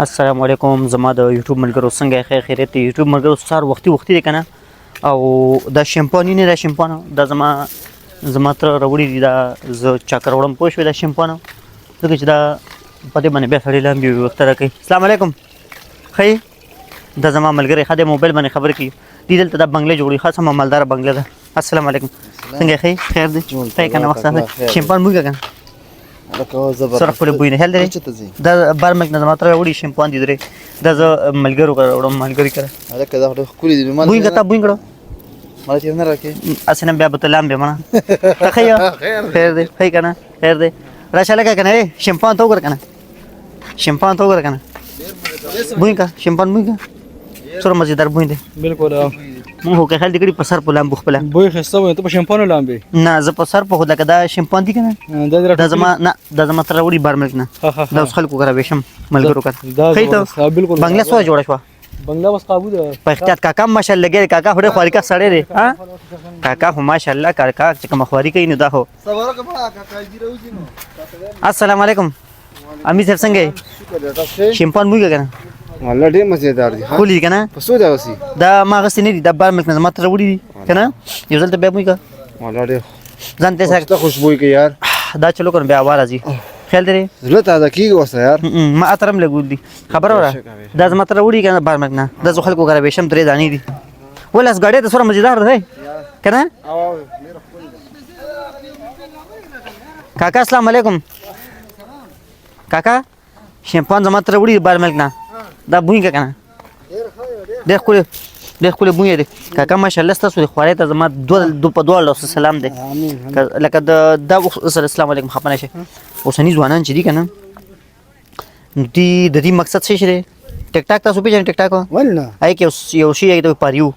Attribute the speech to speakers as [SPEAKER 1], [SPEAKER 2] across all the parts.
[SPEAKER 1] السلام علیکم زما د یوټیوب ملګرو، څنګه یې؟ خیر خیریت دی؟ یوټیوب ملګرو، سهار وختي وختي دی که نه، او دا شیمپون نه، دا شیمپون دا زما زما تره راوړي دي. دا زه چکر وړم، پوه شوې؟ دا شیمپون ځکه چې دا په دې باندې بیا سړی لامبي ویښته راکوي. السلام علیکم، ښه یې؟ دا زما ملګری ښه دی، موبایل باندې خبرې کوي. دی دلته دا بنګله جوړوي، ښه سمه مالداره بنګله ده. السلام علیکم، څنګه یې؟ ښه یې؟ خیر دی؟ ښه یې که نه؟ وخت سره شیمپون موږ که نه سره خپل بوی نه هل دی. دا بار ملک نه زما تره راوړي شیمپون دي درې، دا زه ملګرو کره وړم، ملګري کره.
[SPEAKER 2] هلکه دا ډېر ښکلي دي.
[SPEAKER 1] بوی کته، بوی کړو.
[SPEAKER 2] مال چې نه راکې.
[SPEAKER 1] هسې نه بیا به ته لامبې. مړه ته ښه یې؟ خیر دی؟ ښه یې که نه؟ خیر دی؟ راشه لکه که نه، شیمپون ته وګوره که نه، شیمپون ته وګوره که نه، بوی که شیمپون، بوی که څومره مزیدار بوی دی.
[SPEAKER 3] بالکل.
[SPEAKER 1] مونږ خو که خیال دې کړي په سر په لامبو خپله.
[SPEAKER 3] بوی ښایسته وي، ته په شیمپانو لامبې؟
[SPEAKER 1] نه، زه په سر په خو لکه دا شیمپون دي که نه، دا زما نه، دا زما تر راوړي بار ملک نه، دا اوس خلکو کره وېشم، ملګرو کره. ښه ته
[SPEAKER 3] بالکل.
[SPEAKER 1] بنګله څومره جوړه شوه؟
[SPEAKER 3] بنګله اوس قابو ده.
[SPEAKER 1] په احتیاط کاکا، ماشاءالله لګی کاکا خو ډېر خواریکښ سړی دی. ها کاکا خو ماشاءالله، کاکا چې کومه خواري کوي نو دا خو. السلام علیکم امیر صاحب، څنګه یې؟ شیمپون موږ که نه؟
[SPEAKER 2] والله ډېر مزیدار دي.
[SPEAKER 1] ښکلي دي که نه؟
[SPEAKER 2] په څو دی اخیستي؟
[SPEAKER 1] دا ما اخیستي نه دي، دا بار ملک نه زما تره وړي دي که نه. یو ځل ته بیا موږ که
[SPEAKER 2] والله ډېر
[SPEAKER 1] ځان ته
[SPEAKER 2] سره خوشبوی کوي یار.
[SPEAKER 1] دا چلو کنه بیا هوا راځي، خیال دی.
[SPEAKER 2] زړه تازه کېږي ورسره یار.
[SPEAKER 1] ما عطر هم لګول دي. خبره وره، دا زما تره وړي که نه بار ملک نه، دا زه خلکو کره وېشم، درې دانې دي. ولس ګاډی د څومره مزیدار دی که نه؟ کاکا السلام علیکم. کاکا شیمپون زما تره وړي بار ملک نه، دا بوی که نه ډېر ښکلی، ډېر ښکلی بوی دی کاکا. ماشاءالله، ستاسو د خوارۍ ته زما دوه دو په دوه لاسو سلام دی. لکه د دا سره السلام علیکم. خفه نه شي، اوسني ځوانان چې دي که نه، دوی د دې مقصد څه شی دی؟ ټیک ټاک تاسو پېژنئ؟ ټیک ټاک
[SPEAKER 4] ولې نه؟
[SPEAKER 1] هغې کې یو شی هغې ته پاریو،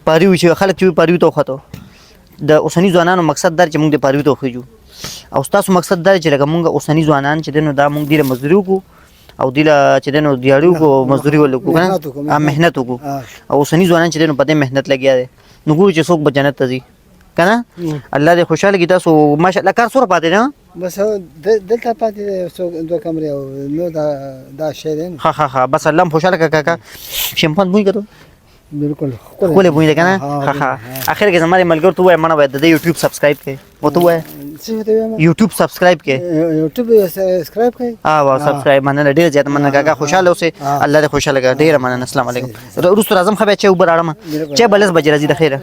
[SPEAKER 1] پاریو چې خلک چې پاریو ته وختو. د اوسني ځوانانو مقصد دا چې موږ د پاریو ته وخیژو، او ستاسو مقصد دا چې لکه موږ اوسني ځوانان چې دی نو دا موږ دې له مزدوري وکړو او دې له چې دی نو دیاړي وکړو، مزدوري ولې وکړو که نه، محنت وکړو. او اوسني ځوانان چې دی نو په دې محنت لګیا دی، نو ګورو چې څوک به جنت ته ځي که نه. الله دې خوشحاله کړي. تاسو ماشاءالله کار څومره پاتې دی؟
[SPEAKER 4] بس دلته پاتې دی څو دوه کمرې او نور دا دا شی دی.
[SPEAKER 1] ښه ښه ښه، بس الله مو خوشحاله کړه کاکا. شیمپون بوی کړو؟
[SPEAKER 4] بالکل.
[SPEAKER 1] ښکلی بوی دی که نه؟ ښه ښه. اخر کې زما د ملګرو ته ووایه، مڼه وایه د دې یوټیوب سبسکرایب کړئ، ورته ووایه.
[SPEAKER 4] څه ورته وایم؟
[SPEAKER 1] یوټیوب سبسکرایب کړئ.
[SPEAKER 4] یوټیوب سبسکرایب کړئ.
[SPEAKER 1] ها سبسکرایب. مننه، ډېره زیاته مننه کاکا، خوشحاله اوسئ، الله دې خوشحاله کړه. ډېره مننه، السلام علیکم. وروسته راځم، ښه بیا چای اوبه راوړم. چای به 10 بجې راځي د خیره.